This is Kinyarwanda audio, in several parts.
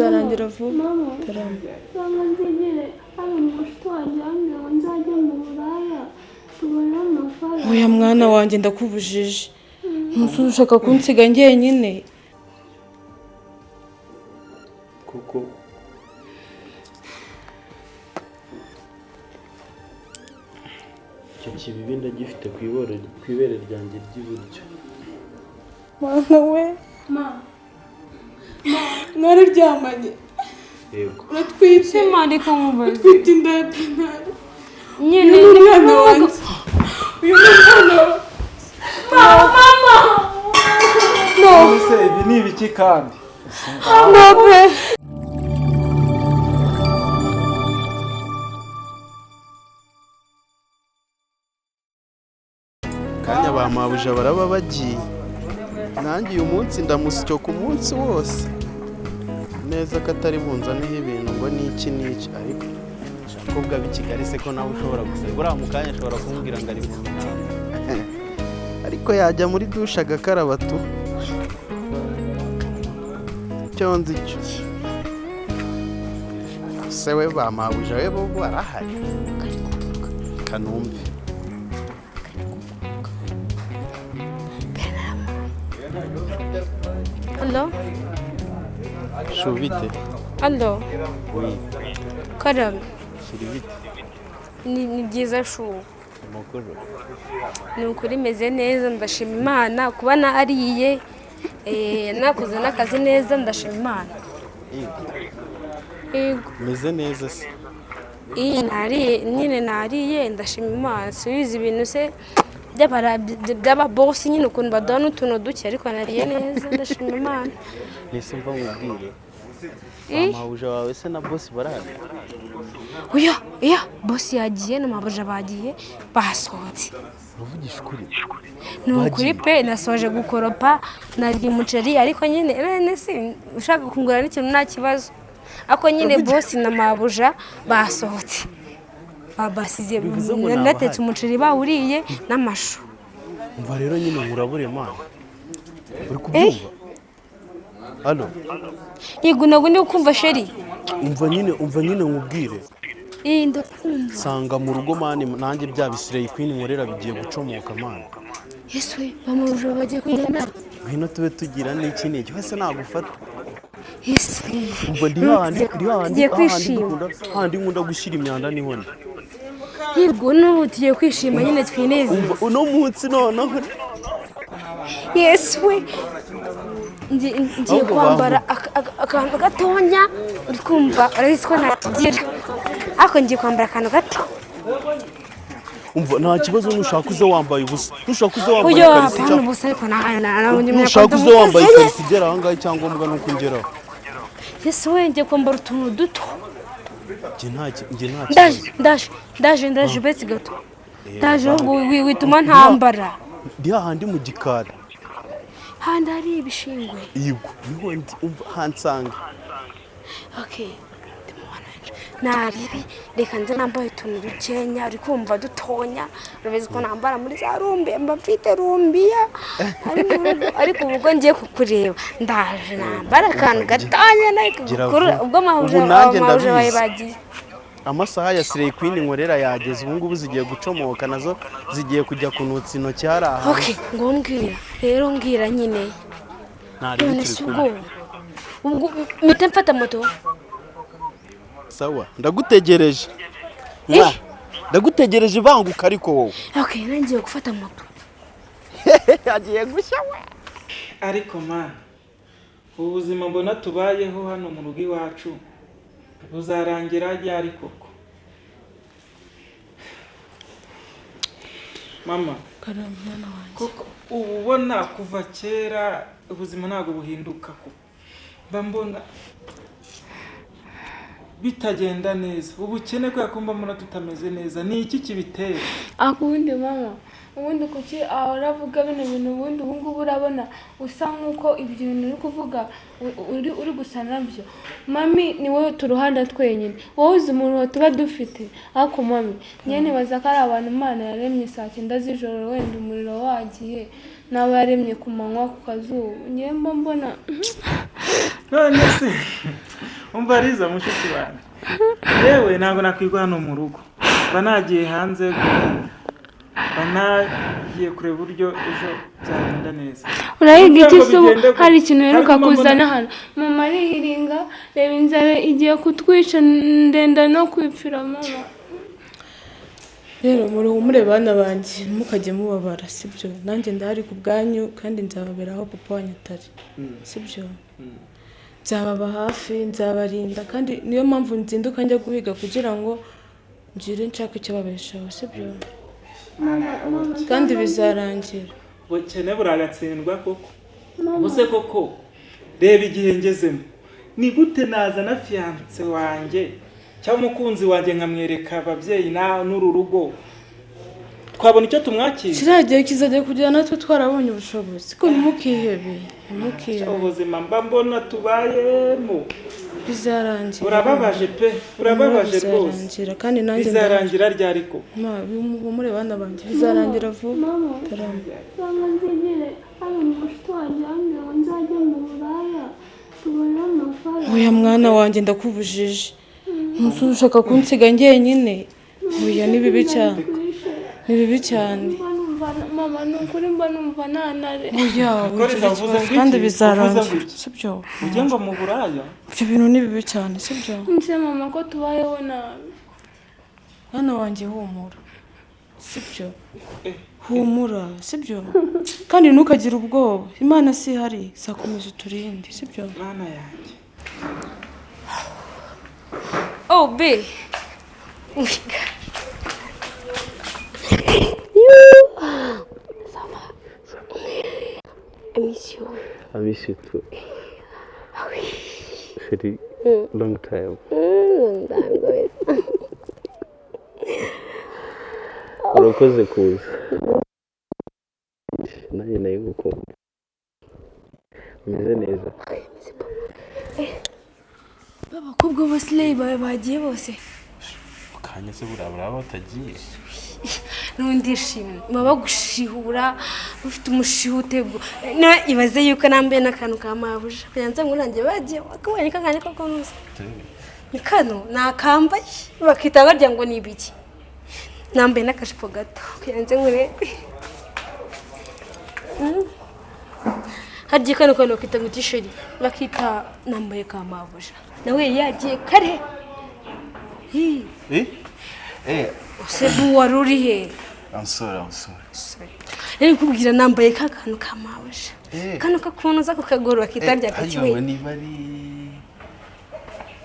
Bizarangira vuba. Mama, Karame. cyangwa nzigire hari umushuti wanjye wambwiye ngo nzajye mu Buraya tubone amafaranga. Oya mwana wanjye, ndakubujije. Ntuzi ushaka kunsiga njyenyine. Kuko icyo kibibi ndagifite ku ibere ryanjye ry'iburyo. Mwana we. Ma, Mwararyamanye? Yego. Uratwite? Imana ikamubara. Utwite inda ya Pinari. Nyine. Uyu ni umwana wanjye, uyu ni umwana wawe. Ese ibi ni ibiki kandi? Mama. Kanya ba mabuja baraba bagiye, nanjye uyu munsi ndamusyo ku munsi wose neza ko atari bunzaneho ibintu ngo niki niki. Ariko abakobwa b'i Kigali se ko nawe ushobora guseka, uriya mu kanya ashobora kumubwira ngo ari mu mihango, ariko yajya muri dushe agakaraba tu. Icyo nzi cyo se, we ba mabuja we bo barahari kanumve. Allo? Shubite. Allo? Oui. Karame. Shiri, bite? Ni byiza chou. Amakuru? Ni ukuri meze neza, ndashima Imana kuba nariye, nakoze n'akazi neza, ndashima Imana. Yego. Meze neza se? Iyi nariye nyine, nariye, ndashima Imana. Subiza ibintu se by'ababosi nyine, ukuntu baduha n'utuntu duke, ariko nariye neza, ndashima Imana. Nese mva nkubwire. Eh? Mabuja wawe se na bosi barahari? Oya, iya, bosi yagiye na mabuja bagiye, basohotse. Uvugisha ukuri? Ni ukuri pe, nasoje gukoropa, narya umuceri, ariko nyine bene si ushaka kungura n'ikintu nta kibazo, ariko nyine bosi na mabuja basohotse, babasize. Bivuze ngo Natetse nabahari. umuceri bawuriye n'amashu. Umva rero nyine nkurabure mana, uri kubyumva? Allo? Yego, ntabwo ndi kumva chéri. Umva nyine, umva nyine nkubwire. Iyi ndakumva. Sanga mu rugo man, nanjye bya bisireyi queen nkorera bigiye gucomoka man. Yesu we, bamabuja bagiye kugenda. Ngwino tube tugira n'iki n'iki wese nagufata. Yesu we. Umva, ndi hahandi, ndi hahandi. Tugiye Hahandi kwishima. Hahandi nkunda gushyira imyanda niho ndi. Yego, n'ubu tugiye kwishima nyine, twinezeze. Umva, uno munsi noneho. Yesu we. Ngiye Ahubwo kwambara akantu gatonya, uri kumva, urabizi ko ntakigira, ariko ngiye kwambara akantu gato. Umva, nta kibazo, nushaka uze wambaye ubusa, nushaka uze wambaye Uyo ikariso apana cyangwa ubusa, ariko nushaka uze wambaye ikariso igera ahangaha, icyangombwa ni uko ungeraho. Yesu we, ngiye kwambara utuntu duto. Njye nta Ndaje. kibazo. Ndaje, ndaje, ndaje, ubetse gato, ndaje. Ahubwo wituma ntambara. Ndi hahandi mu gikari. Handi hari ibishingwe? Yego, niho ndi. Umva, hansanga. Okay, ndi mu bantu benshi nabibi. Reka nze nambaye utuntu dukenya, uri kumva, dutonya. Urabizi ko nambara muri za rumbi, mba mfite rumbiya ari mu rugo, ariko ubwo ngiye kukureba ndaje nambara akantu gatonya ariko Gira gukuru vuba. ubwo amabuja Ubu nanjye amabuja bawe ndabizi. bagiye. Amasaha ya slay queen nkorera yageze, ubu ngubu zigiye gucomoka, nazo zigiye kujya kunutsa intoki hari ahantu. Okay, ngo mbwira rero, mbwira nyine. Ntarebe. None Turi se kumwe. Ubwo mpite mfata moto? Sawa, ndagutegereje. Mwa, ndagutegereje, banguka ariko wowe. Okay, nangiye gufata moto. Agiye gushya we. Ariko man, ubu buzima mbona tubayeho hano mu rugo iwacu buzarangira ryari koko? Mama. Karame mwana wanjye. Koko uba ubona kuva kera ubuzima ntabwo buhinduka koko, mba mbona bitagenda neza, ubukene kubera ko mba mbona tutameze neza, ni iki kibitera? Ariko ubundi mama, ubundi kuki ahora avuga bino bintu? Ubundi ubu ngubu urabona usa nk'uko ibyo bintu uri kuvuga uri gusa nabyo. Mami, ni wowe turuhanda twenyine, wowe uzi umuriro tuba dufite. Ariko mami, njyewe nibaza ko ari abantu Imana yaremye saa 9 z'ijoro wenda umuriro wagiye, n'abo yaremye ku manywa ku kazuba. Njyewe mba mbona None se Umva Riza, mushiki wanjye, yewe ntabwo nakwirwa hano mu rugo, mba nagiye hanze guhinga, mba nagiye kureba uburyo ejo byagenda neza. Urahiga iki Kugira ngo se ubu? bigende gutya. Hari ikintu uheruka Ariko mba kuzana hano? Mama arihiringa, reba inzara igiye kutwica, ndenda no kwipfira mama. Rero muruhumure bana banjye, ntimukajye mubabara, sibyo? Nanjye ndahari ku bwanyu kandi nzababera aho papa wanyu atari, sibyo? Nzababa hafi, nzabarinda, kandi niyo mpamvu nzinduka njya guhiga kugira ngo ngire nshake icyo babeshaho, sibyo? Kandi bizarangira. Ubukene buragatsindwa koko. Ubuse koko, reba igihe ngezemo, ni gute nazana fiancé wanjye cyangwa umukunzi wanjye nkamwereka ababyeyi n'uru rugo, twabona icyo tumwakira? Kiriya gihe kizajya kugera natwe twarabonye ubushobozi ko. Ntimukihebe, ntimukihebe. Ubuzima mba mbona tubayemo Bizarangira. Urababaje pe, urababaje rwose. Bizarangira kandi nanjye ndahari. Bizarangira ryari koko? Ma, muhumure bana banjye, bizarangira vuba. Mama. Tarama. Cyangwa nzigire hari umushuti wanjye wambwiye ngo nzajye mu Buraya tubone amafaranga. Oya mwana wanjye, ndakubujije. Umusore ushaka kunsiga njyenyine? Oya, ni bibi cyane, ni bibi cyane. Mba numva mama, ni ukuri mba numva nanare. Oya, Koreza, wigira uvuze ikibazo ngo kandi iki? bizarangira. Uvuze ngo iki? Sibyo? Ujye ngo mu Buraya? Ibyo bintu ni bibi cyane, sibyo? Nse mama, ko tubayeho nabi? Mwana wanjye, humura, sibyo? Humura, sibyo? Kandi ntukagire ubwoba, Imana si ihari izakomeza uturinde, sibyo? Mwana yanjye. Oh, B. Oh my God. Ça va. I miss you. I miss you too. Very long time. Long time. Urakoze kuza. Nanjye nayigukunda. Umeze neza. Abakobwa bose bawe bagiye bose? Kanya se buriya buraba batagiye. N'undi ishimwe baba bagushihura, bafite umushihute. Na ibaze yuko nambaye n'akantu ka mabuja kugira ngo nsange bagiye bakabonye kakandi koko nuza ni kano nakambaye, bakita barya ngo ni ibiki. Nambaye n'akajipo gato kugira ngo nze nkurebe. Harya kano kantu bakita ngo tisheri, bakita nambaye ka mabuja, nawe yari yagiye kare. Hi. Eh? Eh, Ese bu wari uri he? I'm sorry, I'm sorry. Rero kubwira nambaye ka kantu ka mabuja. Eh. Kano kakuntu uza kukagorora kitarya. Harya ngo Gakiwe. niba ari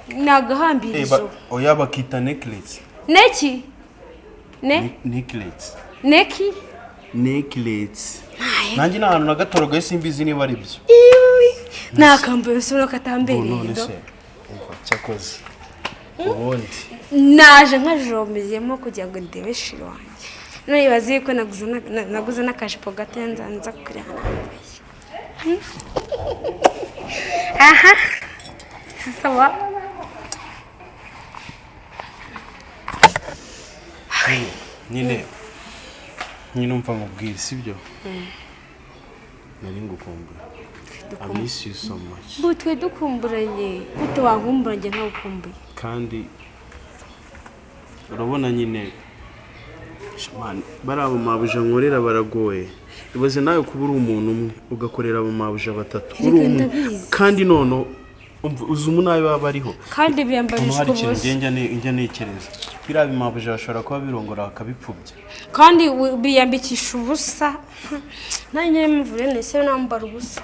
Ni agahambirizo. Oya, bakita necklace. Neki ne? Necklace. Neki. Necklace. Nanjye nta hantu nagatorogaye, simbizi niba ari byo. Iwi nakambaye usubira katambereye. None Do se umva, cyakoze ubundi naje nkajomeyemo kugira ngo ndebe chéri wanjye. None ibaze yuko naguze n'akajipo gato, nza kureba nambaye. Aha sawa. Nyine umva nkubwire, sibyo? Nari ngukumbuye. I miss you so much. Bu twe dukumburanye gute? Wankumbura njye ntagukumbuye? Kandi urabona nyine, man, bariya mabuja nkorera baragoye. Ibaze nawe kuba uri umuntu umwe ugakorera abo mabuja batatu uri Erega umwe. Ndabizi. Kandi none umva, uzi umunabi baba bariho. Kandi Hano biyambarishwa hari ikintu ubusa. njye njya ntekereza, biriya bimabuja bashobora kuba birongora bakabipfubya. Kandi biyambikisha ubusa. Nanjye mvure nese nambara ubusa.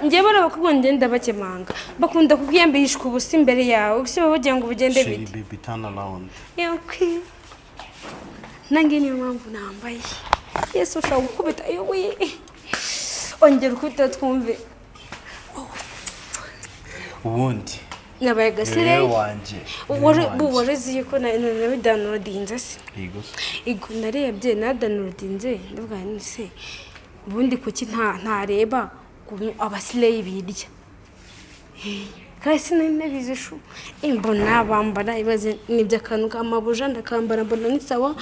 Njye bariya bakobwa ngenda bakemanga, bakunda kukwiyambishwa ubusa imbere yawe, ese baba bagira ngo bugende Chéri, bite? baby, turn around. Okay. Nange niyo mpamvu nambaye. Yesu, ushobora gukubita yewe, ongera ukubita twumve. Ubundi Nabaye ni gasire. wowe wanjye, ni wowe Wari wanjye. wari yuko nabidownloadinze se? Yego se. Igo narebye nadownloadinze, ndavuga nti se ubundi kuki ntareba ukuntu abasileyi birya? Kandi sinari nabizi shu, mbona bambara, ibaze nibyo akantu kamabuja ndakambara, mbona ni sawa.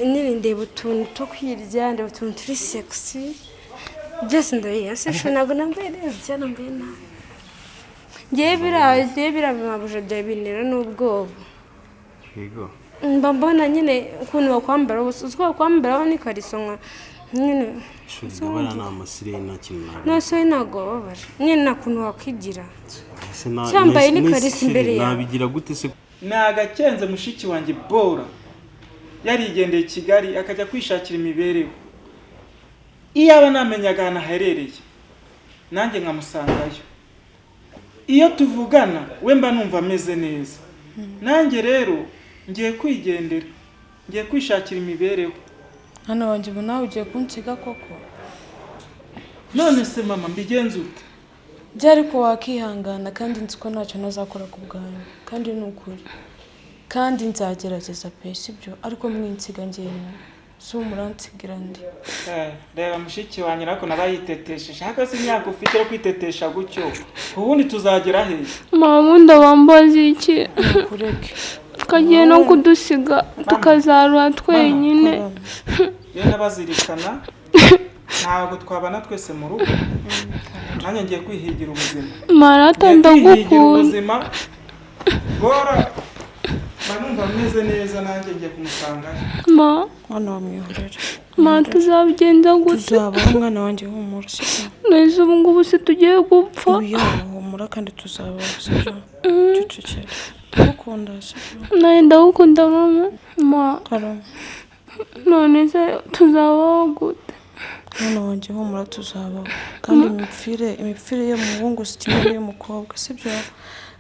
Nyine ndeba utuntu two kwirya, ndeba utuntu turi sexy, byose ndabiya se shu. Ntabwo nambaye neza cyangwa nambaye nabi? Ngewe biriya bimabuje byawe bintera n'ubwoba. Yego. Mba mbona nyine ukuntu bakwambara ubusa, uzi ko bakwambaraho n'ikariso nka nyine. Shuri, bariya ni amasireni, nta kintu nabona. Nose we ntabwo wababara nyine, nta kuntu wakwigira Ese cyambaye n'ikariso imbere yawe. Nabigira gute se? Nagakenze mushiki wanjye Bora yarigendeye i Kigali akajya kwishakira imibereho. Iyaba namenyaga ahantu aherereye nanjye nkamusangayo, iyo tuvugana we mba numva ameze neza. Nanjye rero ngiye kwigendera, ngiye kwishakira imibereho. Hano wanjye, ubu nawe ugiye kunsiga koko? None se mama, mbigenze ute? Byari ko wakihangana, kandi nzi ko ntacyo ntazakora ku bwanyu, kandi ni ukuri, kandi nzagerageza pe, sibyo? Ariko mwinsiga njyenyine, si muransigira ndi? Reba mushiki wanjye, ariko nawe yitetesheje. Ariko se imyaka ufite yo kwitetesha gutyo, ubundi tuzagera hehe? Mama, ubundi wambaza iki? Kureke. Kagiye no kudusiga tukazaruha twenyine. Iyo ndabazirikana, ntabwo twabana twese mu rugo. Nanjye ngiye kwihigira ubuzima. Marata, Ngiye kwihigira ndagukunda. ubuzima. Bora mba numva meze neza, nanjye ngiye kumusangayo. Ma. Mwana wa, mwihorere. Ma, tuzabigenza gute? Tuzabaho, mwana wanjye, humura, sibyo? Neza ubu ngubu se tugiye gupfa? Oya, humura, kandi tuzabaho, sibyo? Cecekere, ndagukunda, sibyo? Nawe ndagukunda mama. Ma. Karame. None se tuzabaho gute? Mwana wanjye, humura, tuzabaho. Kandi imipfire y'umuhungu si kimwe n'iy'umukobwa, sibyo?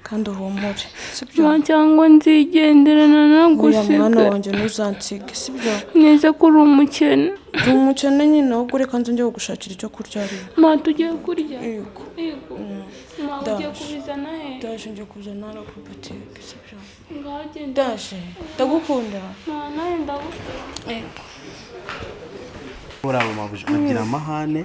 Kandi uhumure, sibyo? Ma, cyangwa nzigendera Oya mwana nanagusiga. wanjye, ntuzansige, sibyo? Neza ko uri umukene. Ndi umukene nyine, ahubwo reka nze njye kugushakira icyo kurya rero. Ma, tugiye kurya? Yego. Yego ma, ugiye Ndaje. kubizana he? Ndaje, njye kuzana hano kuri butike, sibyo? Ngaho genda. Ndaje, ndagukunda. Ma, nawe ndagukunda. Buriya mabuja bagira amahane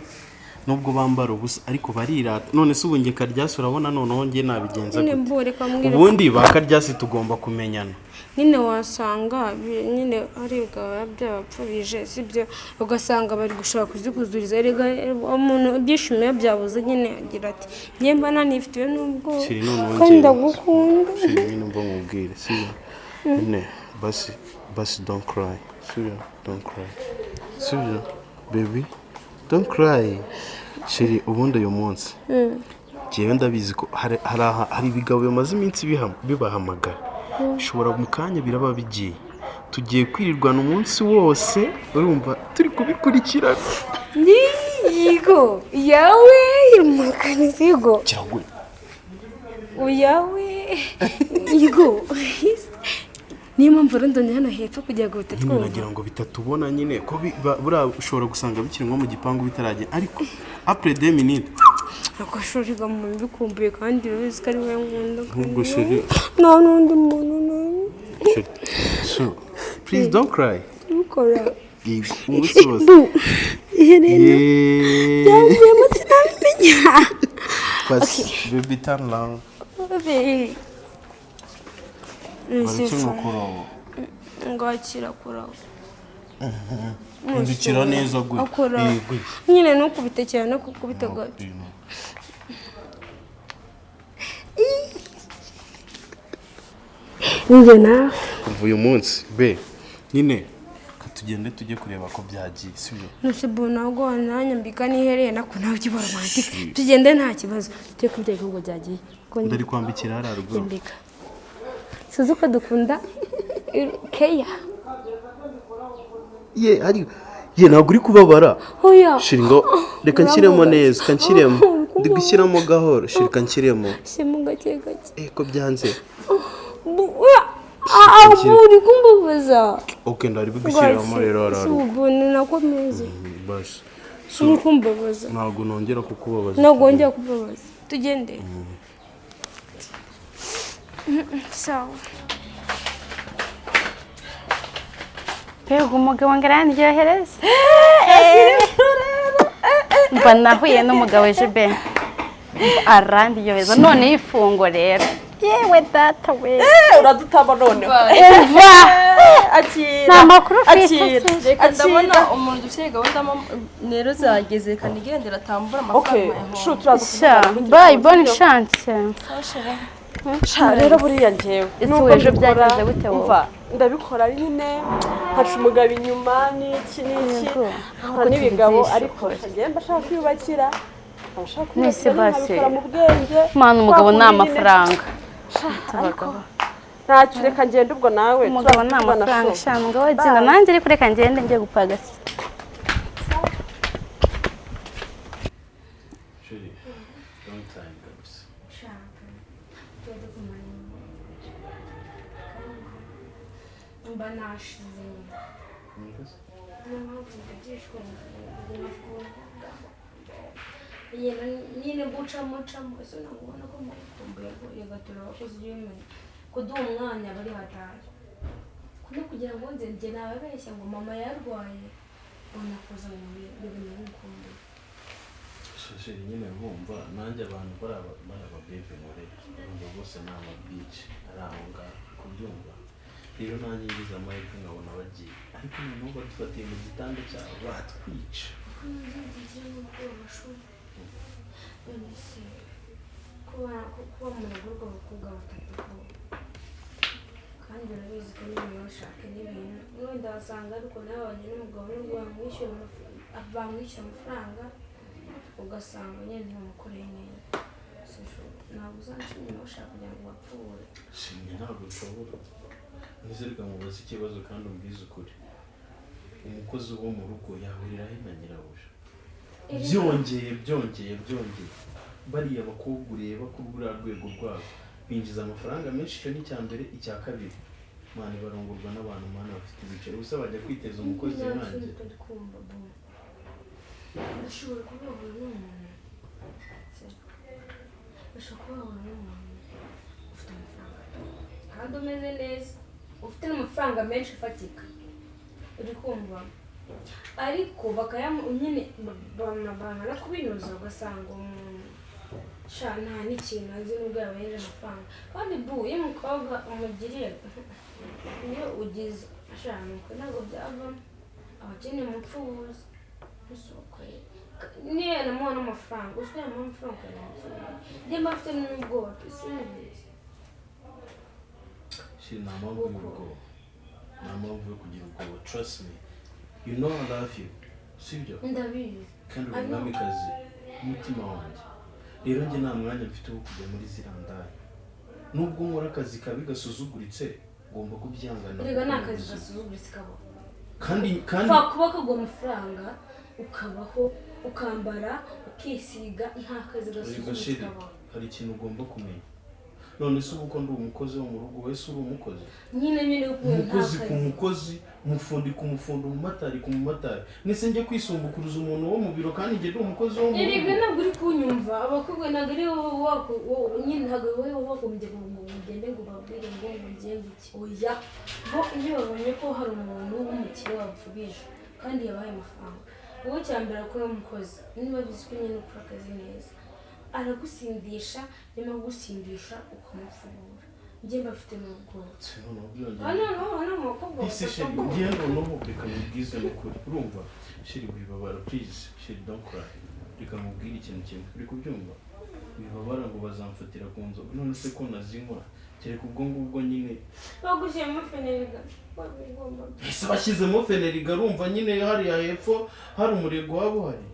nubwo bambara ubusa, ariko barirata. None se ubu njye Karyasi, urabona noneho njye nabigenza Nyine gute? mbu reka mbwire. Ubundi ba Karyasi tugomba kumenyana. Nyine wasanga nyine aribwa byabapfubije, sibyo? Ugasanga bari gushaka kuzikuzuriza. Erega umuntu ibyishimo iyo byabuze nyine agira ati njye mba nanifitiwe n'ubwoba. Shiri, noneho Kandi njyewe- ndagukunda. Shiri, nyine umva nkubwire, sibyo? Nyine basi basi, don't cry, sibyo? Don't cry, sibyo baby? Don't cry, shiri. Ubundi uyu munsi njyewe ndabizi ko hari ibigabo bimaze iminsi bibahamagara, bishobora mu kanya biraba bigiye. Tugiye kwirirwana umunsi wose, urumva turi kubikurikirana. Yigo yawe imukanisigo. Cyangwa Uyawe yigo, niyo mpamvu rundonye hano hepfo kugira ngo Nyine bitatwumva. Nagira ngo bitatubona nyine, ko buriya ushobora gusanga bikiri nko mu gipangu bitaragera, ariko après 2 minutes. Ako shuri mu bikumbuye, kandi urabizi ko ari wowe nkunda. Ahubwo sheri. Nta n'undi muntu n'umwe. Sheri, so please don't cry. Ubikora. Yego, umunsi wose. Bu iherena. Yeah. Yavuyemo sinabimenya. Basi baby, turn round. Bareke ngo Ngakira kuraho. Hindukira neza gutya. Akora. Yego. Nyine ntukubite cyane, no kukubita gato. Njye nawe. Kuva uyu munsi be nyine ka tugende tujye kureba ko byagiye, sibyo? Nuse bu, ntabwo wananyambika n'iherena ko nawe ujya ubara romantique. Tugende, nta kibazo, tujye kubya ngo byagiye. Ko Ndari kwambikira hariya ruguru. Nyambika, suzi ko dukunda keya. Ye, hari ye, ntabwo uri kubabara? Oya. Shiri, ngo reka nshyiremo Urambabaza. neza, ka nshyiremo. Uri Ndi gushyiramo gahoro, shiri, ka nshyiremo. Shyiramo gake gake. Eh, ko byanze? Oya. Ah, Shiri. uri kumbabaza. Ok, ndari bigushyiramo rero hariya Si ruguru. ubu ni nako meze. Basi. Uri kumbabaza. Ntabwo nongera kukubabaza. Ntabwo wongera kubabaza, tugende. Sawa. Mbega umugabo ngo arandyohereza! Mba nahuye n'umugabo ejo be, arandyohereza. Noneho ifungo rero. Yewe data we! Uradutama noneho. Umva! Akira. Nta makuru ufite. Akira. Reka, ndabona umuntu dufite gahunda rero zageze, reka nigendera atambura Okay. amafaranga. Shu, turaza Sha, kuvugana kuri bye, telefone, bonne sibyo? chance. Sha, rero buriya njyewe Ese nubwo ejo mbikora, byagenze gute wowe? umva, ndabikora nyine nkaca umugabo inyuma n'iki n'iki, Yego. nkahura n'ibigabo, Tubigisha ariko ukuri. njyewe mba nshaka kwiyubakira, mba nshaka Nese kwiyubakira, basi. nkabikora mu bwenge. Mwana, umugabo Kwa ni kundi nyine. amafaranga. Sha, ariko Abagabo. ntacyo, reka ngende ubwo nawe Umugabo turaza ni kuvugana, amafaranga. shu. Sha, mugabo agenda, nanjye ariko reka ngende njye gupagasa. Chérie, long time kabisa. Tuba tukumanye kandi mba nashize nyine. Niyo mpamvu mvugishwa ngenda nyine gucamo camo. Ese ntabwo ubona ko mukumbuye gatura abakozi b'imwe kuduha umwanya bari hatari kuno kugira ngo nze njye nababeshya ngo mama yarwaye, ubona kuza mu bintu nkukumbuye. Chérie, nyine bumva nanjye abantu bari ababebe nkorera, urumva bose ni amabici ari aho ngaho kubyumva. Rero nanjye ngize amahirwe nkabona bagiye, ariko noneho badufatiye mu gitanda cyawe batwica. Ngira n'ubwoba shuri. None se kuba mu rugo rw'abakobwa batatu ko kandi urabizi ko n'ibintu bashaka n'ibintu wenda wasanga, ariko nawe n'umugabo nubwo bamwishyura amafaranga, ugasanga nyine ntibamukoreye neza. Ntabwo uzanca inyuma ushaka kugira ngo bapfure? Shimye, ntabwo nshobora. Nizerwa mubaze ikibazo kandi umbwize ukuri: umukozi wo mu rugo yahurira he na nyirabuja? Byongeye bariya bakobwa ureba kuri ruriya rwego rwabo binjiza amafaranga menshi, icyo ni icya mbere. Icya kabiri, mani, barongorwa n'abantu, mani, bafite ibiceri. Gusa bajya kwiteza umukozi Nta nkanjye? kintu utari kumva bu. Bashobora kuba bahura n'umuntu, bashobora kuba bahura n'umuntu ufite amafaranga kandi umeze neza, ufite n'amafaranga menshi ufatika, uri kumva? Ariko bakayamu nyine bamara kubinuza, ugasanga umuntu sha nta n'ikintu azi nubwo yabaheje amafaranga. Kandi bu, iyo umukobwa umugiriye, iyo ugize sha nuko ntabwo byavamo, aba akeneye umupfubuzi n'isoko ye. Niyo yanamuha n'amafaranga, uzwi yamuha amafaranga ukayamupfubuza. Njye mba mfite n'ubwoba pe, simbizi. Shit, nta mpamvu y'ubwoba, nta mpamvu yo kugira ubwoba. Trust me, you know I love you, sibyo? Ndabizi. Kandi uri umwamikazi w'umutima wanjye. Rero njye nta mwanya mfite wo kujya muri ziriya ndaya. Nubwo nkora akazi kabi gasuzuguritse, ngomba kubyangana. Erega ni akazi gasuzuguritse kabaho. Kandi Pfa kuba kaguha amafaranga, ukabaho, ukambara, ukisiga, nta kazi Erega gasuzuguritse chérie, kabaho. hari ikintu ugomba kumenya. None se ubu ko ndi umukozi wo mu rugo, wese uri umukozi? Nyine ukuntu nta Umukozi ku kazi. mukozi, umufundi ku mufundi, umumotari ku mumotari. Nese njye kwisumbukuruza umuntu wo mu biro kandi njye ndi umukozi wo mu Erega rugo? ntabwo uri kunyumva. Abakobwa ntabwo ari wowe nyine, ntabwo wowe wagombye ngo ugende ngo ubabwire ngo ngiye ngo iki. Oya, bo iyo babonye ko hari umuntu w'umukire wapfubije kandi yabahaye amafaranga, wowe cya mbere akora umukozi, niba abizi ko nyine ukora akazi neza, aragusindisha. Nyuma yo kugusindisha ukamupfubura. Njye mbafite n'ubwoba. Noneho byongeye. Ah, noneho hano mu bakobwa Ese batatu. Chérie, ngiye noneho reka mubwize n'ukuri. Urumva chérie, wibabara, please chérie, don't cry. Reka mubwire ikintu kimwe, uri kubyumva? Wibabara ngo bazamfatira ku nzoga. None se ko nazinywa? Kereka ubwo ngubwo nyine. Bagushyiramo Phenergan, babigomba. Ese bashyizemo Phenergan, urumva nyine hariya hepfo hari umurego waba uhari?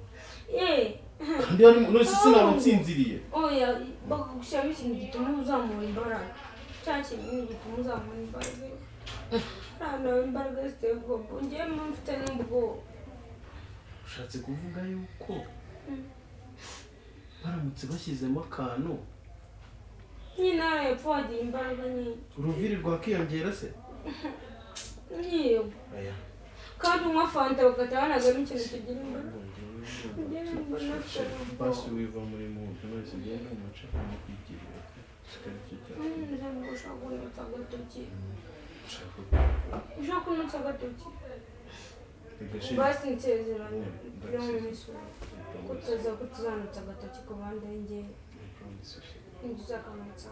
Yeee. Kandi hari none se sinaba nsinziriye? Oya, bakagushyiramo ikintu gituma uzamura imbaraga, cya kintu nyine gituma uzamura imbaraga. Ahantu haba imbaraga ziteye ubwoba. Ngewe mba mfite n'ubwoba. Ushatse kuvuga yuko baramutse bashyizemo akantu Nyine hano hepfo hagira imbaraga nyinshi. Uruviri rwakiyongera se? Yego. Aya. Kandi unywa fanta bagahita banagamo ikintu kigira imbaraga. Ngewe mbona mfite n'ubwoba. Basi wiva muri muntu wese ugenda umuca no kwigirira kikari cyo cyane. Ushaka kunutsa agatoki? Ushaka Ushaka kunutsa agatoki? Reka chérie. Basi nsezerano. Ndagusize. Kutaza kutuzanutsa agatoki ku bandi, njye I promise you, chérie. ntuzakanutsa.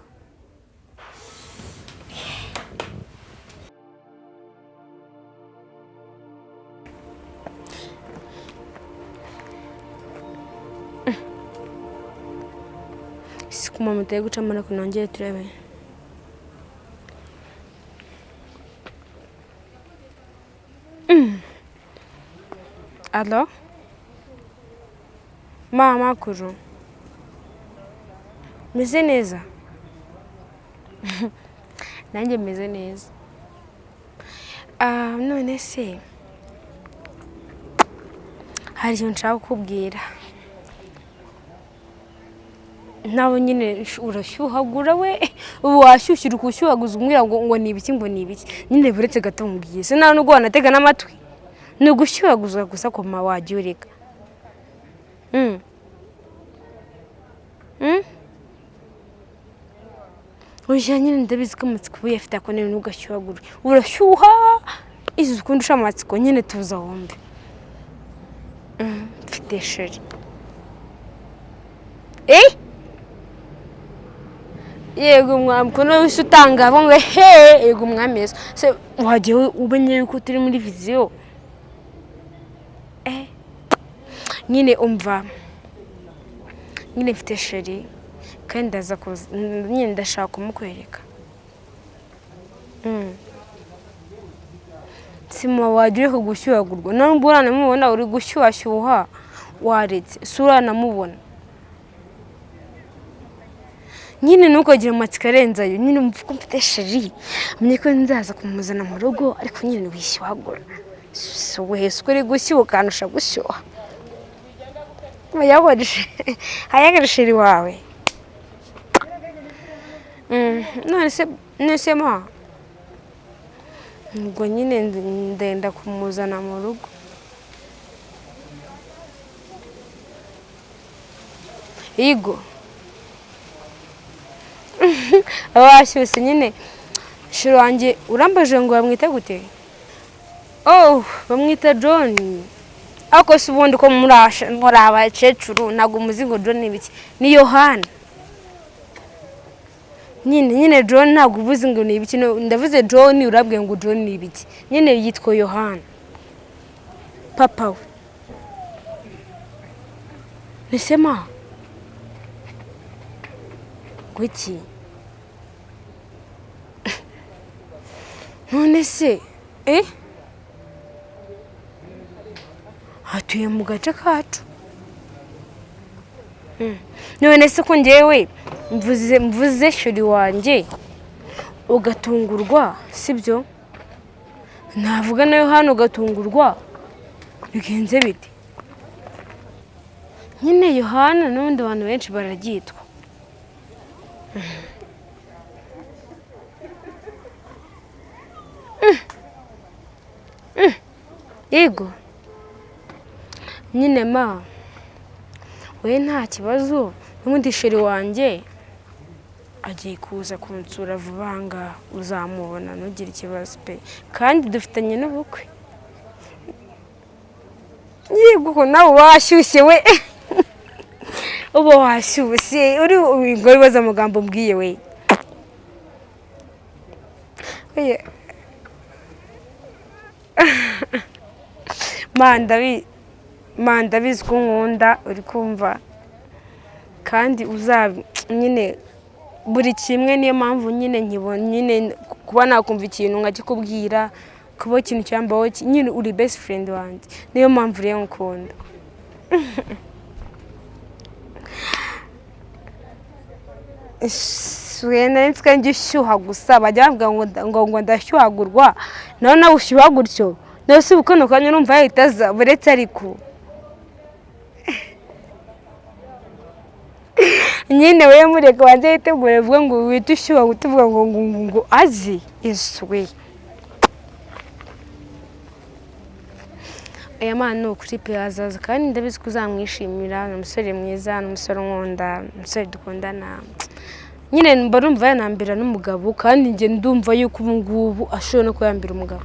Ku mama utari gucamo, ariko nongere turebe. Allo mama, makuru? Meze neza, nanjye meze neza. Ah, none se hari ikintu nshaka kukubwira. Nawe nyine urashyuhagura we, ubu washyushye, uri kushyuhaguza umbwira ngo ni ibiki, ngo ni ibiki nyine. Buretse gato mubwiye se, nta nubwo wanatega n'amatwi, ni ugushyuhaguza gusa. Koma wajya ureka. Oya nyine, ndabizi ko amatsiko uba uyafite, ariko nyine ntugashyuhagure, urashyuha izi ukundi usha amatsiko nyine. Tuza wumve. Mfite chéri. Eh, yego mwami, ko nawe wese utanga ngo he, yego mwami Yesu. Se wagiye umenye yuko turi muri vision? Eh, nyine umva nyine, mfite chéri kandi ndaza kuza nyine, ndashaka kumukwereka. Sima wajya ureka gushyuhagurwa, nubwo uranamubona uri gushyuhashyuha, waretse si uranamubona nyine, ntukagire amatsiko arenze ayo nyine. Umva ko mfite chéri, amenye ko nzaza kumuzana mu rugo, ariko nyine wishyuhagura si wese uko uri gushyuha ukandusha gushyuha. Hayagara chéri wawe. None se ma, ubwo nyine ndenda kumuzana mu rugo. Yego, aba washyushye nyine. Chéri wanjye urambaje ngo bamwita gute? Oh, bamwita John. Ariko se ubundi ko muri abakecuru, ntabwo muzi ngo John ni ibiki? Ni Yohana nyine. John ntabwo ubuzi ngo ni ibiki. Ndavuze John, urabwiye ngo John ni ibiki? Nyine yitwa Yohana. Papa we nisema ngo iki? None se eh, atuye mu gace kacu. None se ko njyewe mvuze chéri wanjye ugatungurwa, sibyo? Navuga nayo hano ugatungurwa, bigenze bite nyine? Yohana n'ubundi abantu benshi bararyitwa. Yego nyine ma, we nta kibazo, n'ubundi chéri wanjye agiye kuza kunsura vuba aha ngaha, uzamubona, ntugire ikibazo pe, kandi dufitanye n'ubukwe. Yego ko nawe washyushye we, uba washyushye uri ngo wibaze amagambo mbwiye we. Oya. Ma, ndabizi ko nkunda, uri kumva, kandi uza nyine buri kimwe. Niyo mpamvu nyine nkibona nyine kuba nakumva ikintu nkakikubwira, kuba ikintu cyambaho nyine uri best friend wanjye, niyo mpamvu rero nkukunda. Wenda nzi ko njya ushyuha gusa, bajya bavuga ngo ndashyuhagurwa, nawe ushyuha gutyo, nawe si ubukono kanya urumva yahita aza. Buretse ariko nyine we, mureka banze yitegure, avuga ngo wihite ushyuha tuvuga ngo azi Yesu we. Aya mana, ni ukuri pe, azaza kandi ndabizi ko uzamwishimira. Ni umusore mwiza, ni umusore unkunda, ni umusore dukundana nyine. Mba numva yanambera n'umugabo, kandi njye ndumva yuko ubu ngubu ashobora no kuba yambera umugabo.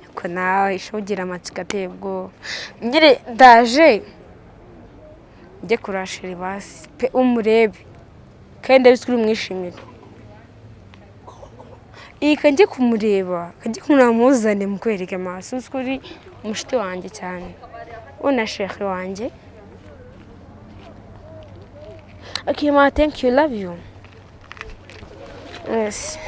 Ariko nawe isha ugira amatsiko ateye ubwoba nyine. Ndaje njye kurashira basi pe, umurebe, kandi ndabizi ko uri bumwishimire. Iyi kanjye kumureba, kanjye kumuzane mukwereke amaso. Uzi ko uri umushuti wanjye cyane, una chéri wanjye. Okay ma, thank you, love you. Yes.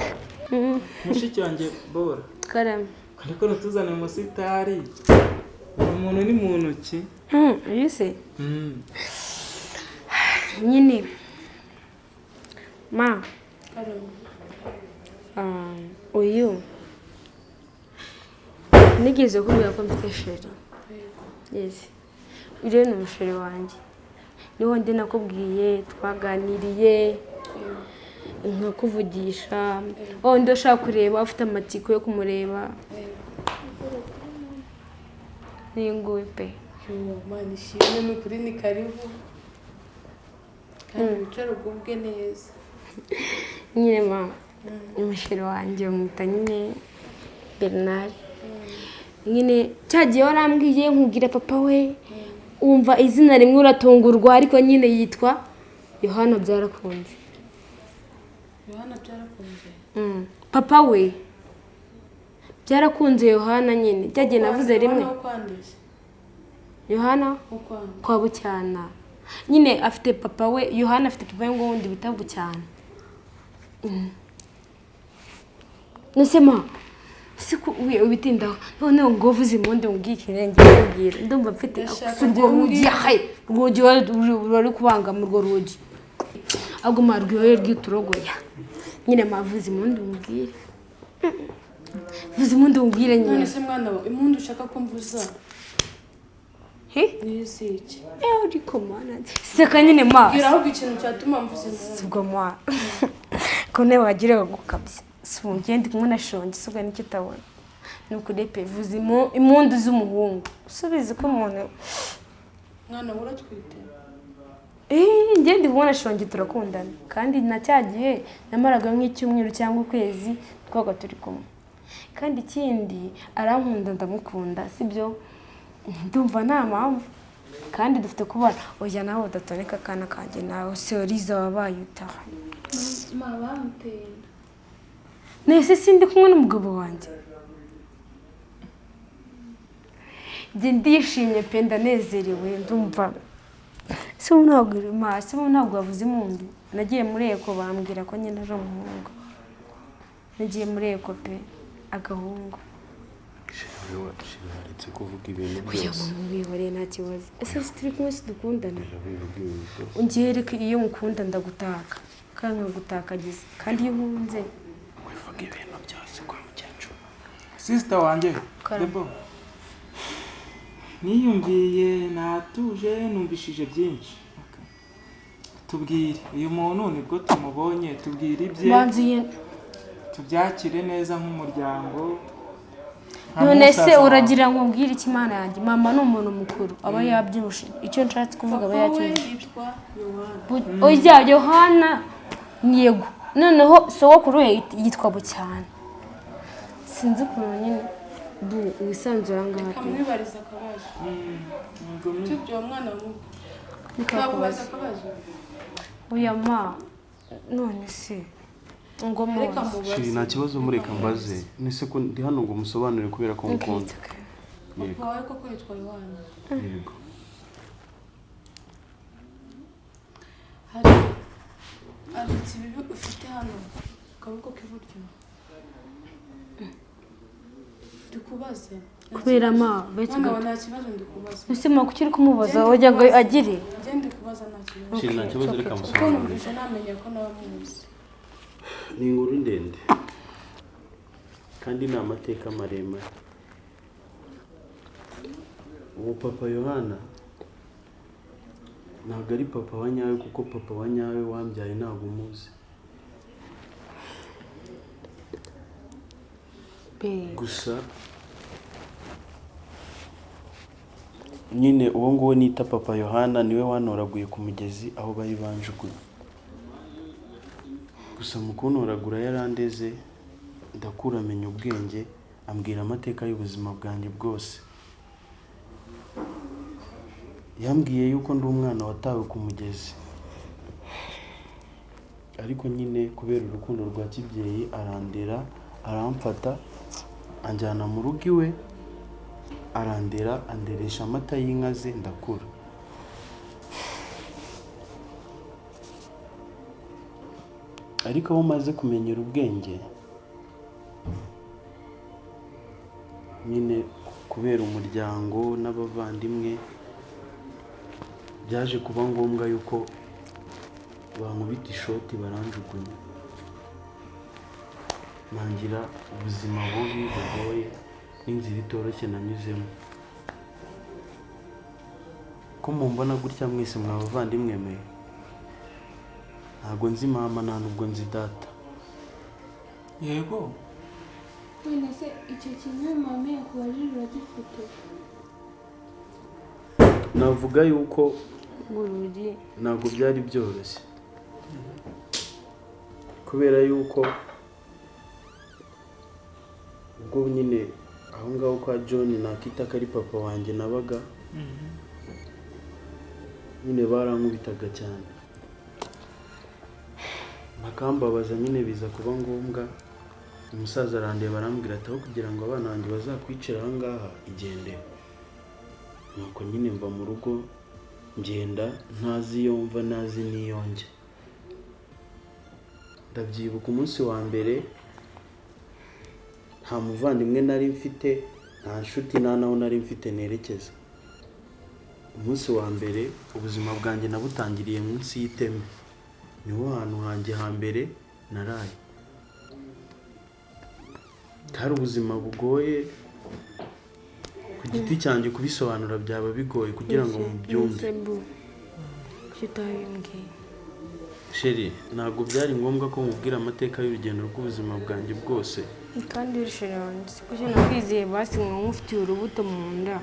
Mushiki wanjye Bora. Karame. Ariko ntutuzane umusitari. Uyu muntu ni muntu ki? Uyu se? Nyine ma, uyu nigeze kubwira ko mfite chéri. Yes. Uyu ni umuchéri wanjye, niwo ndi nakubwiye twaganiriye nkakuvugisha, oh ndi ushaka kureba ufite amatsiko yo kumureba. Ni nguyu pe. Imana ishimwe, ni ukuri ni karibu kandi wicare ugubwe neza. Nyine ma, umuchéri wanjye bamwita nyine Bernard. Nyine cyagiye warambwiye nkubwira papa we, wumva izina rimwe uratungurwa, ariko nyine yitwa Yohana Byarakunze. Yohana Byarakunze? Papa we Byarakunze Yohana nyine cyagiye navuze rimwe. Yohana kwa Bucyana nyine afite papa we, Yohana afite papa we ngo wundi bita Bucyana. Nese ma siku ubitindaho noneho ngo uvuze impundu umbwiye ikirenge nkubwira ndumva mfite urwo rugi, urugi ruri kubangama, urwo rugi ahubwo ma rwiyoye rwiturogoya nyine mavuze impundu umbwire, vuze impundu umbwire nyine. None se mwana wawe impundu ushaka ko mvuza ni iki? Ariko mana seka nyine ma bwira ahubwo ikintu cyatuma mvuza impundu. Ubwo ma ko nawe wagira gukabya si umugende kumwe na shongi suga nicyo utabona ni ukuri pe. Vuza impundu z'umuhungu usubize ko umuntu mwana uratwite. Njye ndi kubona shongi turakundana kandi na cya gihe namaraga nk'icyumweru cyangwa ukwezi twabaga turi kumwe, kandi ikindi arankunda ndamukunda, sibyo ndumva nta mpamvu kandi dufite kubana. Oya nawe udatoneka akana kanjye nawe se wabaye utaha nese sindi kumwe n'umugabo wanjye. Njye ndishimye pe, ndanezerewe ndumva se ntabwo wavuze impundu. Nagiye muri eko bambwira ko nyine ari umuhungu, nagiye muri eko pe agahungu. Waretse kuvuga ibintu byose. Wihoreye nta kibazo. Ese turi kumwe si dukundana? Ngiye iyo ngukunda ndagutaka kandi nkagutakagiza, kandi iyo nkunze wivuga ibintu byose kwa mukecuru. Sister wanjye Debo, niyumviye natuje numvishije byinshi. Tubwire uyu muntu nibwo tumubonye, tubwire ibye tubyakire neza nk'umuryango. None se uragira ngo mbwire iki Imana yanjye? Mama ni umuntu mukuru aba yabyibushe, icyo nshatse kuvuga aba yacyumvise. Oya Yohana yego, noneho sogokuru we yitwa Bucyana. Sinzi ukuntu nyine wisanzura ngaha pe. Kamwibariza akabazo. Tubyo mwana muto. Akabazo. Oya ma none se ngo mubaze. Nta kibazo mureka mbaze. Nese ko ndi hano ngo musobanure kubera ko mukunda. Papa wawe koko yitwa Yohana? Yego. Hari ikibibi ufite hano kaboko k'iburyo. Ndikubaze. Kubera ma betse ngo nta kibazo ndikubaza. Ese ma kuki uri kumubaza wajya ngo agire? Njye ndikubaza nta kibazo. Nta kibazo reka musobanurire. Kuko namenye ko nawe muzi. Ni inkuru ndende kandi ni amateka maremare. Uwo papa Yohana ntabwo ari papa wa nyawe, kuko papa wa nyawe wambyaye ntabwo umuzi. Gusa nyine uwo nguwo nita papa Yohana niwe wanoraguye ku mugezi aho bari banjugunye. Gusa mu kuntoragura yarandeze ndakura amenya ubwenge, ambwira amateka y'ubuzima bwanjye bwose. Yambwiye yuko ndi umwana watawe ku mugezi, ariko nyine kubera urukundo rwa kibyeyi arandera, aramfata anjyana mu rugo iwe, arandera anderesha amata y'inka ze ndakura. Ariko aho umaze kumenyera ubwenge nyine, kubera umuryango n'abavandimwe, byaje kuba ngombwa yuko bankubita ishoti, baranjugunya, ntangira ubuzima bubi bugoye n'inzira itoroshye nanyuzemo. Ko mumbona gutya mwese mwa bavandimwe mwe, ntabwo nzi mama, nta nubwo nzi data. Yego. None se icyo kintu mama yakubajije uragifite? Navuga yuko Urugi. ntabwo byari byoroshye, kubera yuko ubwo nyine aho ngaho kwa John, nakita ko ari papa wanjye, nabaga nyine barankubitaga cyane bakambabaza. Nyine biza kuba ngombwa, umusaza arandeba, arambwira ati: "Aho kugira ngo abana banjye bazakwicira aha ngaha, igendere." Nuko nyine mva mu rugo, ngenda ntazi iyo mva, ntazi n'iyo njya. Ndabyibuka umunsi wa mbere, nta muvandimwe nari mfite, nta nshuti, nta naho nari mfite nerekeza. Umunsi wa mbere ubuzima bwanjye nabutangiriye munsi y'iteme, niho hantu hanjye hambere naraye. Kari ubuzima bugoye ku giti cyanjye, kubisobanura byaba bigoye kugira ngo mubyumve. Ese bu, kuki utabimbwiye? Chérie, ntabwo byari ngombwa ko mubwira amateka y'urugendo rw'ubuzima bwanjye bwose. Kandi uri chéri wanjye, siko nakwizeye? Basi nka nkufitiye urubuto mu nda,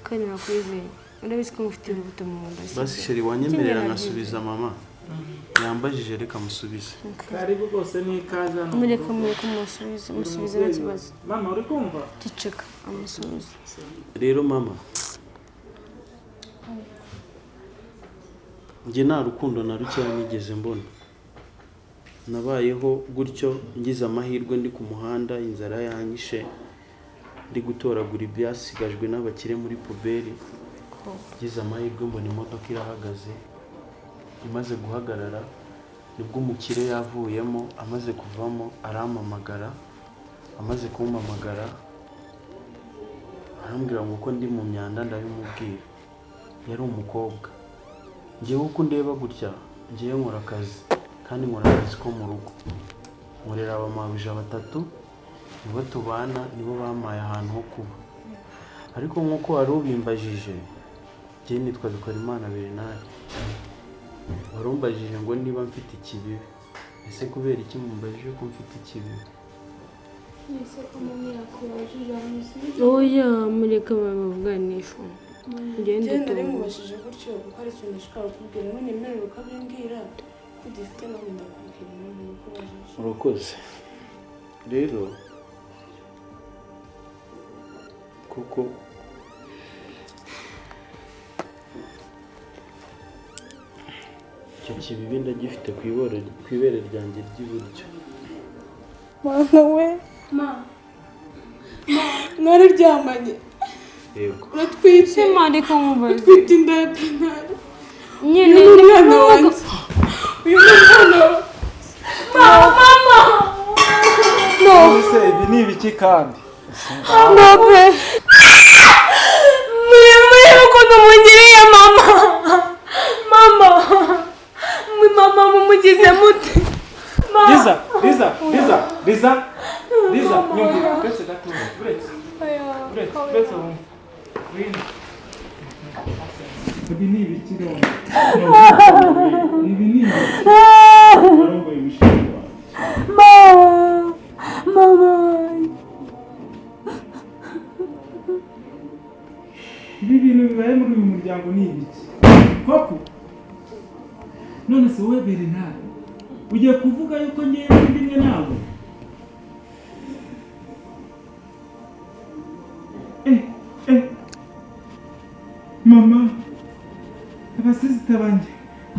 kandi nakwizeye, urabizi ko ngufitiye urubuto mu nda, sibyo? Basi chérie, wanyemerera Ikindi nkasubiza mama? Yambajije, reka musubize. Karibu rwose, n'ikaze hano mu Mureke. rugo. Mureke musubize, musubize, nta kibazo. Mama, uri kumva? Ceceka, amusubize. Rero mama, njye nta rukundo na rukeya nigeze mbona. Nabayeho gutyo, ngize amahirwe ndi ku muhanda, inzara yanyishe, ndi gutoragura ibyasigajwe n'abakire muri poubelle. Ngize amahirwe mbona imodoka irahagaze. Imaze guhagarara nibwo umukire yavuyemo. Amaze kuvamo arampamagara. Amaze kumpamagara arambwira ngo uko ndi mu myanda ndabimubwira. Yari umukobwa. Ngewe uko ndeba gutya, ngewe nkora akazi, kandi nkora akazi ko mu rugo, nkorera abamabuja batatu, nibo tubana, nibo bampaye ahantu ho kuba. Ariko nk'uko wari ubimbajije, njyewe nitwa Bikorimana Bernard. Warumbajije ngo niba mfite ikibibi. Ese kubera iki mumbajije ko mfite ikibibi? Ese ko mama yakubajije, amusubize. Oya, mureke babavuganisha, ugende. Ngenda Utunge. Mubajije gutyo kuko ari ikintu nashakaga kukubwira, none nemerera ukabimbwira ko ugifite, nanjye ndakubwira impamvu nakubajije. Urakoze. Rero kuko icyo kibibi ndagifite ku ibere ryanjye ry'iburyo. Mwana we! Ma! Mwararyamanye? Yego. Uratwite? Se ma, reka nkubaze. Utwite inda ya Bernard. Nyine. Uyu ni umwana wanjye, uyu ni umwana wawe. Mama! Ese ibi ni ibiki kandi? Mama, murebe ukuntu mungiriye mama. Mama, mama, mumugize mute? Liza, Liza, Liza, Liza, Liza, nyumvira uretse gato, uretse, uretse, uretse wumve. Wino. Ibi ni ibiki none? Ibi ni ibiki? Warongoye umushinga wawe. Mama, mama. Ibi bintu bibaye muri uyu muryango ni ibiki koko? None se wowe Bernard, ugiye kuvuga yuko ngewe ndi imwe nawe? Eh eh, mama, abasisita banjye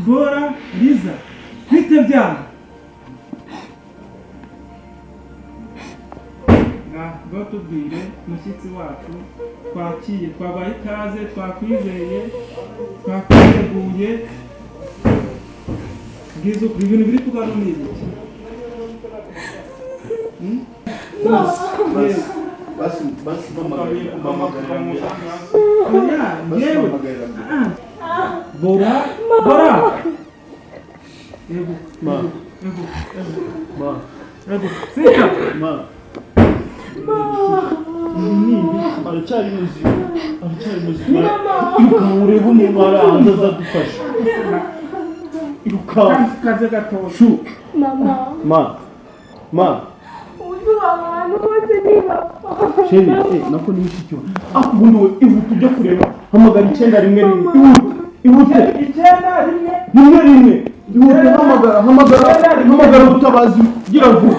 Bora, Liza, bite byanyu? Ngaho tubwire, mushyitsi wacu twakiye, twabaye ikaze, twakwizeye, twakwiteguye. Bwiza ukuri, ibintu biri kuba ni ibiki? Basi basi mpamagarira mpamagarira. Yewe. Bora bora. Yego. Ma. Yego. Ma. Yego. Sika. Ma. Aracyari muzima. Aracyari muzima. Irukanka urebe umuntu ari hanze azadufasha. Irukanka. Kaze gatoya. Shu. Mama. Ma. Ma. Uzi abantu bose ntibapfa. Sheri, nako ni mushiki wawe. Ah, ubundi we ihute ujya kureba. Hamagara 911. Ihute. Ihute. 9 1 1. Ihute hamagara hamagara hamagara ubutabazi gira vuba.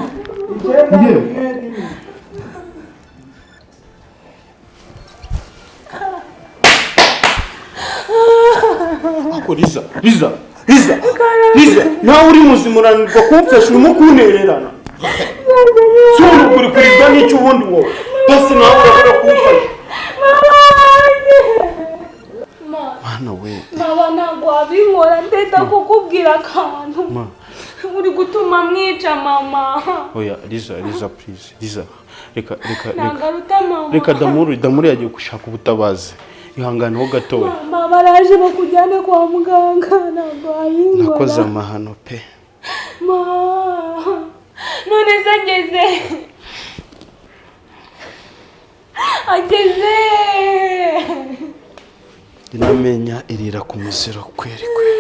9 Yewe. 1 1. Ako Liza, Liza, Liza, Liza, nawe uri muzima urananirwa kumfasha urimo kuntererana. Si urukuri kurizwa n'icyo ubundi wowe. Basi nawe urabura kumfasha. Ma, Mana we. mama ntabwo wabinkora ndenda kukubwira akantu. Ma. Uri gutuma mwica mama. Oya, Liza, Liza, please, Liza. Reka, reka, reka. Ntabwo aruta mama. Reka Damuru, Damuru yagiye gushaka ubutabazi. Ihangane ho gatoya. Mama baraje bakujyane kwa muganga ntabwo wabinkora. Nakoze amahano pe. Ma. None se ageze. Ageze. Inamenya irira ku muziro kweri kweri.